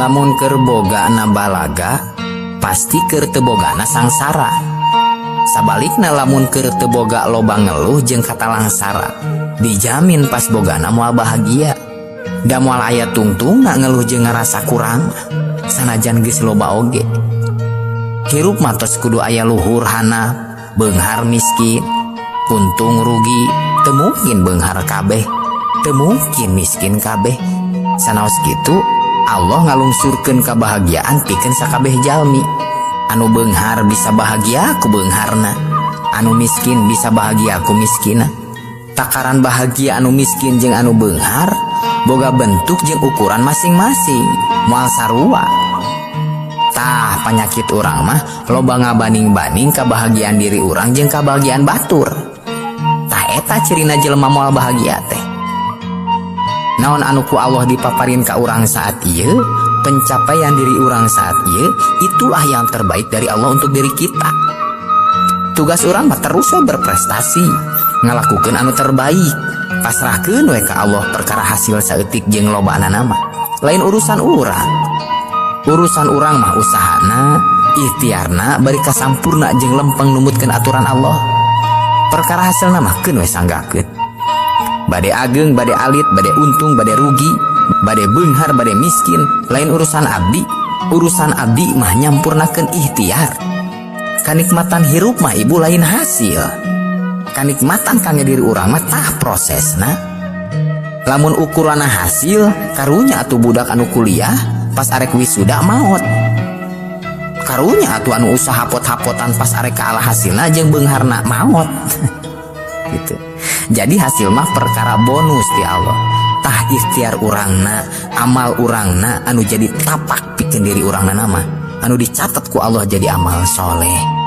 Lamun keur bogana balaga, pasti keur teu bogana sangsara. Sabalikna, lamun keur teu boga loba ngeluh jeung katalangsara, dijamin pas bogana moal bahagia. Da moal aya tungtungna ngeluh jeung ngarasa kurang, sanajan geus loba oge. Hirup mah tos kudu aya luhur handap, beunghar miskin, untung rugi, teu mungkin beunghar kabeh, teu mungkin miskin kabeh. Sanaos kitu, Allah ngalungsurkeun kebahagiaan pikeun sakabeh jalmi. Anu beunghar bisa bahagia ku beungharna, anu miskin bisa bahagia ku miskina. Takaran bahagia anu miskin jeung anu beunghar boga bentuk jeung ukuran masing-masing, moal sarua. Tah, panyakit urang mah loba ngabanding-banding kebahagiaan diri urang jeung kebahagiaan batur. Tah, eta cirina jelema moal bahagia teh. Naon anu ku Allah dipaparin ka urang saat ieu, pencapaian diri urang saat ieu, itulah yang terbaik dari Allah untuk diri kita. Tugas urang mah terus we berprestasi, ngalakukeun anu terbaik. Pasrahkeun we ka Allah perkara hasil saeutik jeung lobana mah. Lain urusan urang. Urusan urang mah usahana, ikhtiarna bari kasampurna jeung lempeng numutkeun aturan Allah. Perkara hasilna mah keun we, sanggakeun. Bade ageng, bade alit, bade untung, bade rugi, bade beunghar, bade miskin, lain urusan abdi. Urusan abdi mah nyampurnakeun ikhtiar. Kanikmatan hirup mah, Ibu, lain hasil. Kanikmatan kangge diri urang mah tah prosesna. Lamun ukuranna hasil, karunya atuh budak anu kuliah pas arek wisuda maot. Karunya atuh anu usaha hapot-hapotan, pas arek kaala hasilna jeung beungharna maot. Gitu. Jadi hasil mah perkara bonus di Allah. Tah, ikhtiar urangna, amal urangna anu jadi tapak pikeun diri urangna mah anu dicatat ku Allah jadi amal soleh.